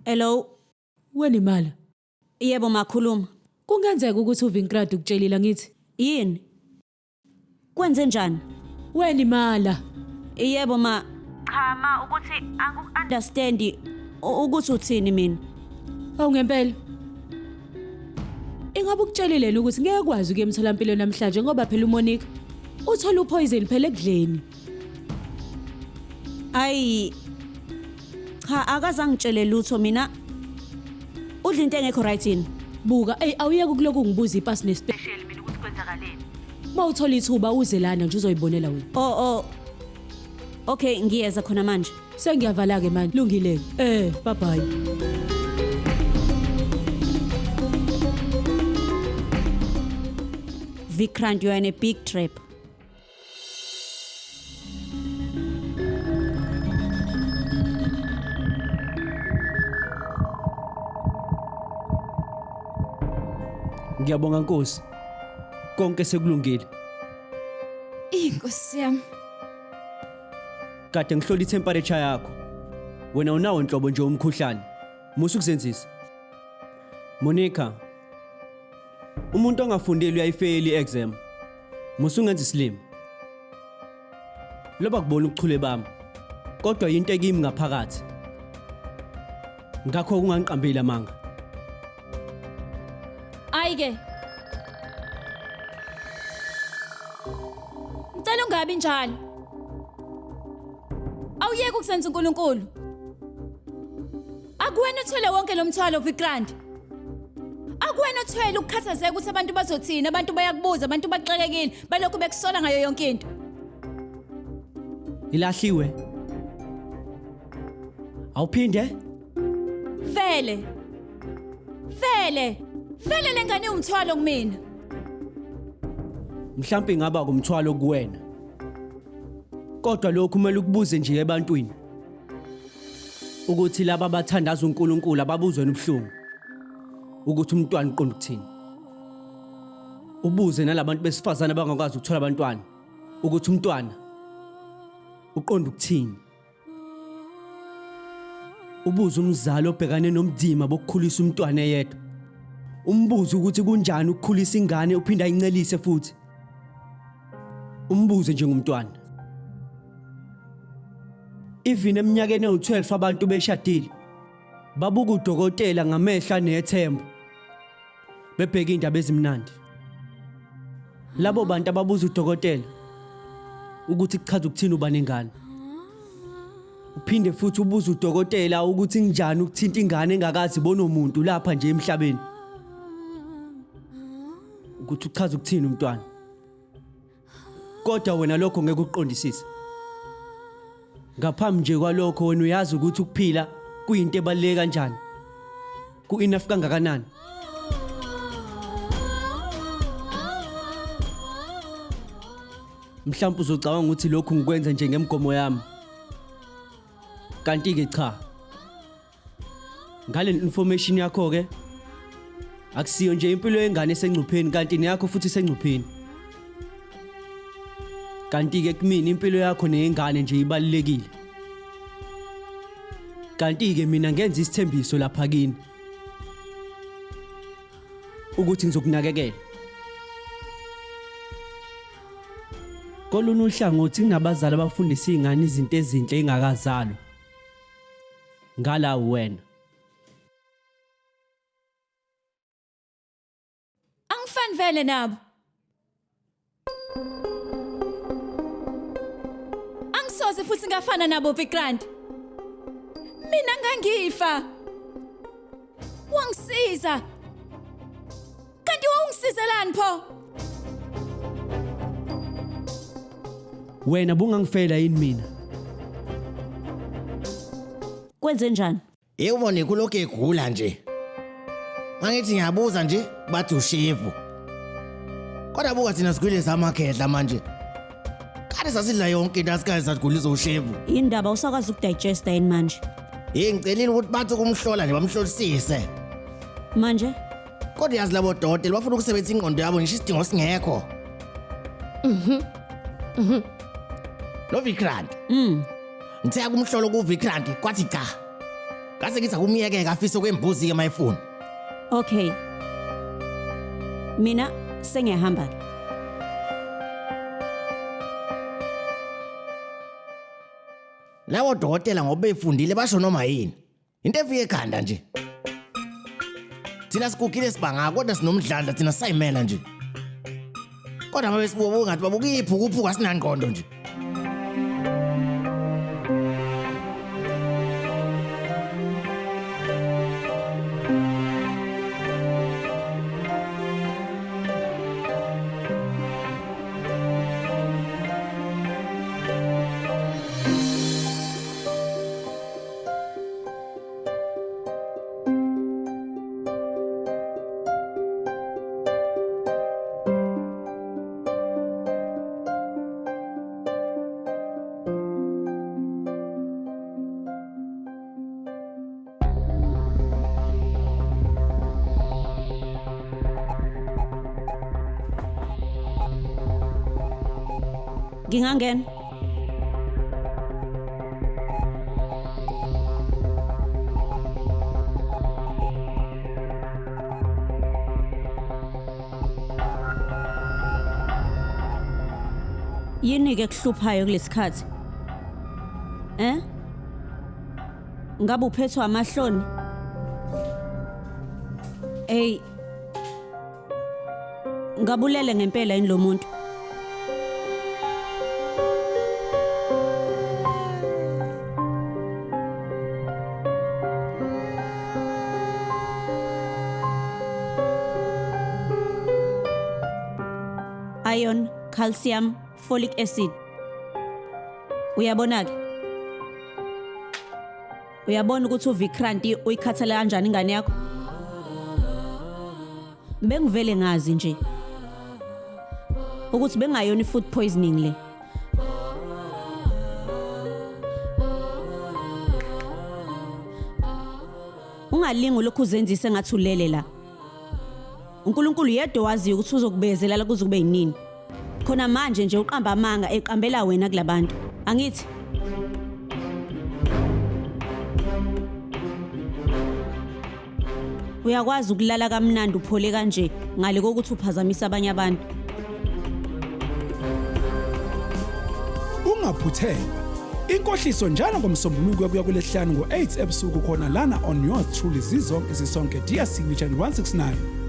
Hello. Wena imali. Yebo makhuluma. Kungenzeka ukuthi uVinkrad ukutshelile ngithi. Yini? Kwenze njani? Wena imala. Yebo ma. Cha ma ukuthi angiku-understand ukuthi uthini mina. Awu ngempela. Ingabe ukutshelile yini ukuthi ngeke kwazi ukuya emtholampilo namhlanje ngoba phela uMonica uthola upoison phela ekudleni. Ayi cha akazangitshele lutho mina. Udla into engekho right yini? Buka, ey awuyeke ukuloku ngibuza ipasi nespecial mina ukuthi kwenzakaleni. Uma uthola ithuba uze lana nje uzoyibonela wena. Oh oh. Okay, ngiyeza khona manje. Sengiyavala ke manje. Lungile. Bye bye. Vikrant, you are in a big trap. Ngiyabonga Nkosi. Konke sekulungile. Inkosi yami. Kade ngihlola itemperature yakho. Wena unawo nhlobo nje umkhuhlane. Musa ukuzenzisa. Monica, umuntu ongafundile uyayifeyila i-exam. Musa ungenza isilima. Loba kubona ubuchule bami. Kodwa yinto ekimi ngaphakathi. Ngakho ungangiqambeli amanga. Ayike. Ngicela ungabi njalo. Awuyeke ukusenza uNkulunkulu. Akuwena uthwele wonke lo mthwalo Vikrant. Akuwena othwele ukukhathazeka ukuthi abantu bazothini, abantu bayakubuza, abantu baxakekile, balokhu bekusola ngayo yonke into. Ilahliwe. Awuphinde? Vele. Vele. Vele lengane iwumthwalo kumina. Mhlawumbe ingaba kumthwalo kuwena. Kodwa lokhu kumele ukubuze nje ebantwini. Ukuthi laba abathandaza uNkulunkulu ababuzweni ubuhlungu. Ukuthi umntwana uqonda ukuthini. Ubuze nalabantu besifazane abangakwazi ukuthola abantwana ukuthi umntwana uqonda ukuthini. Ubuze umzali obhekane nomdima bokukhulisa umntwana eyedwa. Umbuze ukuthi kunjani ukukhulisa ingane uphinda ayincelise futhi. Umbuze njengomntwana. Even eminyakeni ewu-12 abantu beshadile babuka udokotela ngamehlo anethemba bebheka indaba ezimnandi. Labo bantu ababuza udokotela ukuthi kuchaza ukuthini uba nengane. Uphinde futhi ubuze udokotela ukuthi kunjani ukuthinta ingane engakazi bonomuntu lapha nje emhlabeni. Ukuthi uchaza ukuthini umntwana. Kodwa wena lokho ngeke ukuqondisise. Ngaphambi nje kwalokho wena uyazi ukuthi ukuphila kuyinto ebaluleke kanjani. Ku-enough kangakanani. Mhlawumbe uzocabanga ukuthi lokhu ngikwenza nje ngemigomo yami. Kanti-ke cha. Ngale information yakho ke akusiyo nje impilo yengane esengcupheni kanti neyakho futhi isengcupheni. Kanti ke kumina impilo yakho neyengane nje ibalulekile. Kanti ke mina ngenza isithembiso lapha kini ukuthi ngizokunakekela. Kolunye uhlangothi kunabazali abafundisa izingane izinto ezinhle ingakazalwa. Ngala wena. Angifani vele nabo. Angisoze futhi ngafana nabo Vikrant. Mina ngangifa. Wangisiza. Kanti wawungisizelani pho? Wena bungangifela yini mina? Kwenze njani? Yebo nikulokhu egula nje. Mangithi ngiyabuza nje bathi ushevu. Kodwa buka thina sigwile samakhehla manje. Kade sasidla yonke into asikaze saguliswa ushevu. Indaba usakwazi ukudigesta yini manje? Hey ngicelile ukuthi bathi kumhlola nje bamhlolisise. Manje Kodwa yazi labo dokotela bafuna ukusebenzisa ingqondo yabo ngisho isidingo singekho. Mhm. Mhm. Lo Vikrant. Ngithe kumhlola ku Vikrant kwathi cha. Ngase ngithi akumyekeke afise kwembuzi ke mayifuna. Okay. Mina sengiyahamba ke. Labo dokotela ngoba befundile basho noma yini. Into efike ekhanda nje. Thina sigugile sibanga kodwa sinomdlandla thina sayimela nje. Kodwa uma besibuka ngathi babuka iphukuphuku asinangqondo nje. Ngingangena. Yini ke kuhluphayo kulesikhathi? Eh? Ngabe uphethwe amahloni? Ey. Ngabulele ngempela yini lo muntu? Iron, calcium, folic acid. Uyabona ke? Uyabona ukuthi uVikranti uyikhathala kanjani ingane yakho? Bengivele ngazi nje ukuthi bengayona i-food poisoning le. Ungalingi lokhu uzenzise ngathi ulele la. uNkulunkulu yedwa waziyo ukuthi uzokubekezelela kuze kube yinini. Khona manje nje uqamba amanga eqambela wena kulabantu. Angithi Uyakwazi ukulala kamnandi uphole kanje ngale kokuthi uphazamisa abanye abantu. Ungaphuthelwa. Inkohliso njalo ngoMsombuluko kuya kulesihlanu ngo-8 ebusuku khona lana on yours truly zizonke zisonke DStv channel 169.